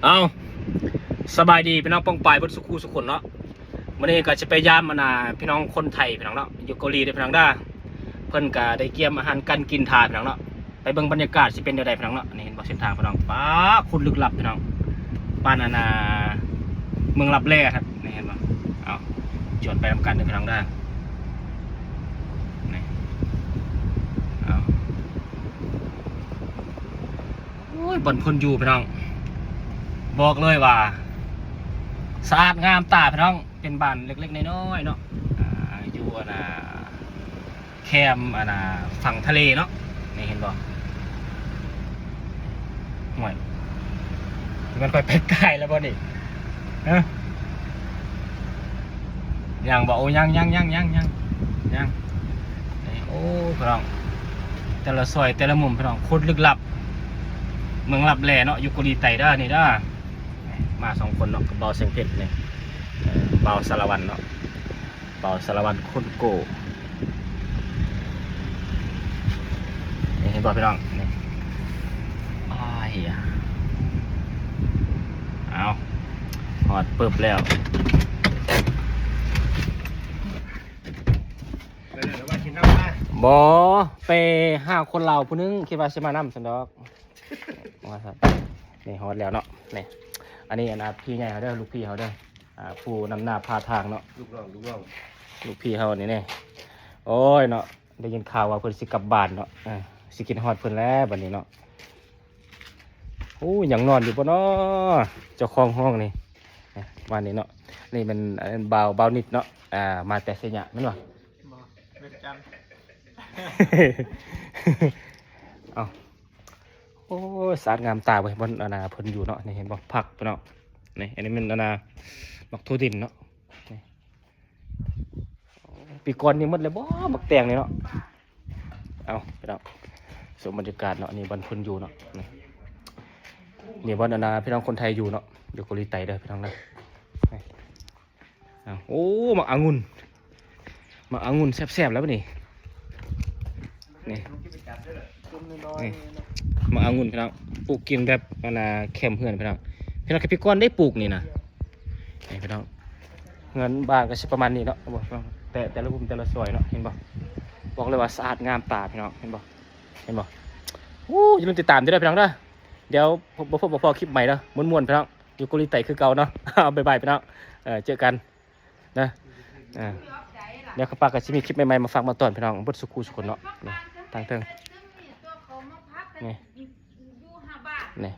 ເອົາ ສະບາຍດີພີ່ນ້ອງປ້ອງປາຍເບິດສູ່ຄູ່ສູ່ຄົນເນາະ. ມື້ນີ້ກໍຈະໄປຢາມອັນນ່າ ພີ່ນ້ອງຄົນໄທພີ່ນ້ອງເນາະ ຢູ່ເກົາຫຼີເດີພີ່ນ້ອງເດີ. ເພິ່ນກໍໄດ້ກຽມອາຫານການກິນຖ້າພີ່ນ້ອງເນາະ. ໄປເບິ່ງບັນຍາກາດຊິເປັນແນວໃດພີ່ນ້ອງເນາະ. ນີ້ເຫັນບໍ່ ເສັ້ນທາງພີ່ນ້ອງ ປາ ໂຄດລຶກລັບພີ່ນ້ອງ ປານອັນນ່າ ເມືອງລັບແລຄັບ. ນີ້ເຫັນບໍ່ ເອົາ ຈວດໄປນຳກັນເດີພີ່ນ້ອງເດີ. ນີ້ ເອົາ ໂອ້ຍ ບ່ອນເພິ່ນຢູ່ພີ່ນ້ອງ ບອກເລີຍວ່າສະອາດງາມຕາພີ່ນ້ອງ. ເປັນບ້ານເລັກໆນ້ອຍໆເນາະ ອ່າ ຢູ່ອັນນ່າ ແຄມອັນນ່າ ຝັ່ງທະເລເນາະ. ນີ້ເຫັນບໍ່ ຫ້ວຍ ມັນຄ່ອຍໄປກາຍແລ້ວບໍ່ນີ້ ຮະ ຍັງບໍ່ ໂອ້ ຍັງໆໆໆໆ ຍັງ ນີ້ ໂອ້ ພີ່ນ້ອງ ແຕ່ລະຊອຍແຕ່ລະມຸມພີ່ນ້ອງ ໂຄດລຶກລັບ ເມືອງລັບແລເນາະ ຢູ່ເກົາຫຼີໃຕ້ເດີ ນີ້ເດີ. ມາສອງຄົນເນາະ ກັບບ່າວແສງເພັດນີ້ ເອີ ບ່າວສາລະວັນເນາະ ບ່າວສາລະວັນຄົນໂກ້. ນີ້ເຫັນບໍ່ພີ່ນ້ອງ ນີ້ ອ້າຍ ເອົາ ຮອດປຶບແລ້ວ. ບໍ່ ໄປຫາຄົນລາວຜູ້ໜຶ່ງ ຄິດວ່າຊິມານຳຊັ້ນດອກ ວ່າຊັ້ນ. ນີ້ຮອດແລ້ວເນາະ ນີ້ ອັນນີ້ອັນນ່າ ພີ່ໃຫຍ່ເຮົາເດີ ລູກພີ່ເຮົາເດີ ອ່າ ຜູ້ນຳໜ້າພາທາງເນາະ ລູກນ້ອງ ລູກນ້ອງ ລູກພີ່ເຮົານີ້ແນ່. ໂອ້ຍເນາະ ໄດ້ຍິນຂ່າວວ່າເພິ່ນຊິກັບບ້ານເນາະ ເອີ ຊິຄິດຮອດເພິ່ນແລ້ວບັດນີ້ເນາະ. ໂອ້ ຍັງນອນຢູ່ບໍ່ເນາະ ເຈົ້າຂອງຫ້ອງນີ້ ເອີ ວ່ານີ້ເນາະ. ນີ້ແມ່ນ ອັນ ບ່າວ ບ່າວນິດເນາະ ອ່າ ມາແຕ່ໄຊຍະແມ່ນບໍ່? ບໍ່ ວຽງຈັນ. ເອົ້າ ໂອ້ຍ ສະອາດງາມຕາເວີຍ ບ່ອນອັນນ່າ ເພິ່ນຢູ່ເນາະ. ນີ້ເຫັນບໍ່ ຜັກພີ່ນ້ອງ ນີ້ ອັນນີ້ແມ່ນອັນນ່າ ໝາກຖົ່ວດິນເນາະ ນີ້. ປີກ່ອນນີ້ໝົດແລ້ວບໍ່ ໝາກແຕງນີ້ເນາະ. ເອົາ ພີ່ນ້ອງ ຊົມບັນຍາກາດເນາະ ນີ້ບ່ອນເພິ່ນຢູ່ເນາະ ນີ້ ນີ້ບ່ອນອັນນ່າ ພີ່ນ້ອງຄົນໄທຢູ່ເນາະ ຢູ່ເກົາຫຼີໃຕ້ເດີພີ່ນ້ອງເດີ. ນີ້ ເອົາ ໂອ້ ໝາກອະງຸ່ນ ໝາກອະງຸ່ນແຊບໆ ແລ້ວບັດນີ້. ນີ້ ນີ້ ໝາກອະງຸ່ນພີ່ນ້ອງ ປູກກິນແບບອັນນ່າ ແຄມເຮືອນພີ່ນ້ອງ. ພີ່ນ້ອງ ກະປີກ່ອນໄດ້ປູກນີ້ນະ ນີ້ພີ່ນ້ອງ. ເຮືອນບ້ານກໍຊິປະມານນີ້ເນາະ ແຕ່ ແຕ່ລະກຸ່ມແຕ່ລະຊອຍເນາະ ເຫັນບໍ່? ບອກເລີຍວ່າສະອາດງາມຕາພີ່ນ້ອງ ເຫັນບໍ່? ເຫັນບໍ່? ໂອ້ ຢ່າລືມຕິດຕາມເດີພີ່ນ້ອງເດີ. ດຽວພົບ ພົບພໍ້ຄລິບໃໝ່ເດີ ມ່ວນໆ ພີ່ນ້ອງ ຢູ່ເກົາຫຼີໃຕ້ຄືເກົ່າເນາະ. ເອົາ ບາຍບາຍພີ່ນ້ອງ ເຈີກັນ ນະ ອ່າ ດຽວຂ້າພະເຈົ້າກໍຊິມີຄລິບໃໝ່ໆ ມາຝາກມາຕ້ອນພີ່ນ້ອງເບິດສູ່ຄູ່ສູ່ຄົນເນາະ ນີ້ ທາງເທິງ ນີ້ ນີ້